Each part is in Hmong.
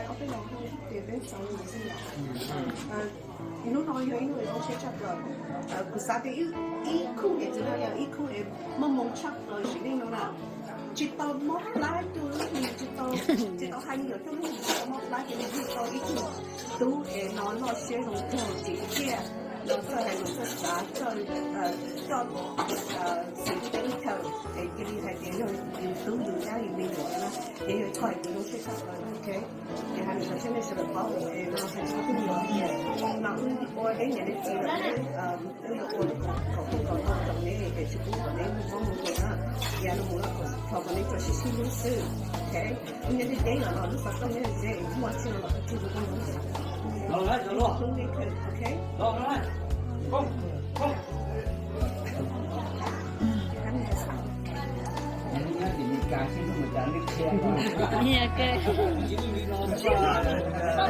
Ob peb los hu ces peb xav ua xwb yom. Hnub no yog ib hnub zoo siab tshaj plaws. Kuv xav tias ib khub es txwv no yog ib khub es muaj hmoo tshaj plaws sim neej no na. Tsis tau mob plab cuag lub hlis, tsis tau, tsis tau hais li yuav cuag lub hlis, tsis tau mob plab ces nws yug tau ib tug tub es no loj siab zoo kawg, tsim txiaj, no txawj hais lus txawj xav, txawj coj xim teb chaws, es cia li hais tias yog yus tub yus nyab yus me nyuam na, ces yog qhov kuv zoo siab tshaj plaws, ok. Ces hais lus kom nej sawv daws paub es no hais txog tus me nyuam, mas wb ua deb niam deb txiv lawm, wb yuav ua kom koob kom tau rau neb, es tsis pub kom neb mob moo na. Yav no mus no kom, thov kom neb tsuas sib sib hlub xwb, ok. Wb nyob deb deb los no lub xov tooj nyob ze, muaj tsi no los tsuag tus koj hlub, hlub neb kawg, ok.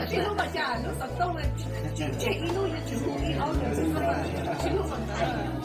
Tsis hlub mas cas, lub xov tooj tseg ib lub, yuav tsum hlub ib ob lub xov tooj, tsis hlub mas cas.